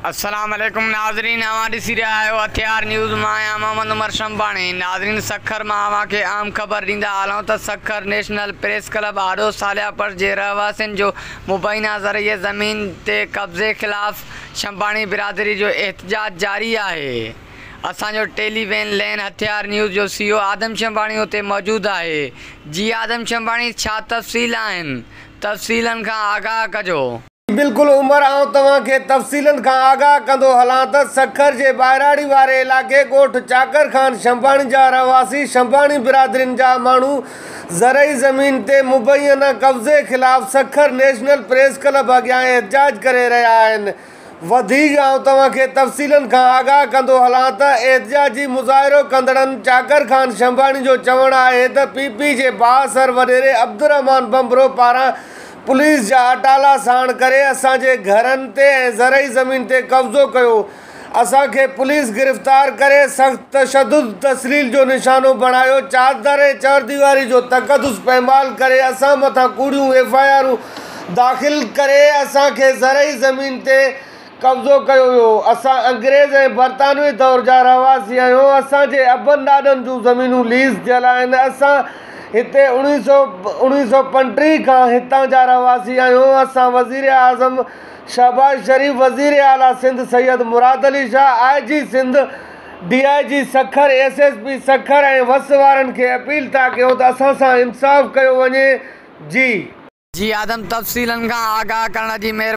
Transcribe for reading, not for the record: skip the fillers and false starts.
السلام عليڪم ناظرين اوهان ڏسي رهيا آهيو هٿيار نيوز مان آهيان محمد عمر شنباڻي ناظرين سکر مان اوهان کي اهم خبر ڏيندا هلون ته سکر نيشنل پريس ڪلب آڏو صالح پڙ جي رهواسين جو مبينا زرعي زمين تي قبضي خلاف شنباڻي برادري جو احتجاج جاري آهي اسان جو ٽيلي وين لين هٿيار نيوز جو سي او آدم شنباڻي اتي موجود آهي جي آدم شنباڻي ڇا تفصيل آهن تفصيلن کان آگاهه ڪجو. بلڪل عمر آئون توهان کي تفصيلن کان آگاهه ڪندو هلان ته سکر جي ٻاهراڙي واري علائقي ڳوٺ چاڪر خان شنباڻي جا رهواسي شنباڻي برادرين جا ماڻهو زرعي زمين تي مبينا قبضي خلاف سکر نيشنل پريس ڪلب اڳيان احتجاج ڪري رهيا آهن وڌيڪ آئون توهان کي تفصيلن کان آگاهه ڪندو هلان ته احتجاجي مظاهرو ڪندڙن چاڪر خان شنباڻي جو چوڻ آهي ته پي پي جي بااثر وڏيري عبدالرحمان ڀنڀرو پاران پوليس جا اٽالا ساڻ ڪري اسان جي گهرن تي ۽ زرعي زمين تي قبضو ڪيو، اسان کي پوليس گرفتار ڪري سخت تشدد تذليل جو نشانو بڻايو، چادر ۽ چارديواري جو تقدس پائمال ڪري اسان مٿان ڪوڙيون ايف I آرون داخل ڪري اسان کي زرعي زمين تي قبضو ڪيو ويو، اسان انگريز ۽ برطانوي دور جا رهواسي آهيون، اسان جي ابن ڏاڏن جون زمينون ليز ٿيل آهن، اسان هتي 1935 کان هتان جا رهواسي آهيون، اسان وزيراعظم شهباز شريف، وزيراعليٰ سنڌ سيد مراد علي شاهه، آء جي Sindh, D I G Sukkur, S S P Sukkur ۽ وس وارن کي اپيل ٿا ڪيون ته اسان سان انصاف ڪيو وڃي، جي. جي آدم تفصيلن کان آگاهه ڪرڻ جي مهرباني.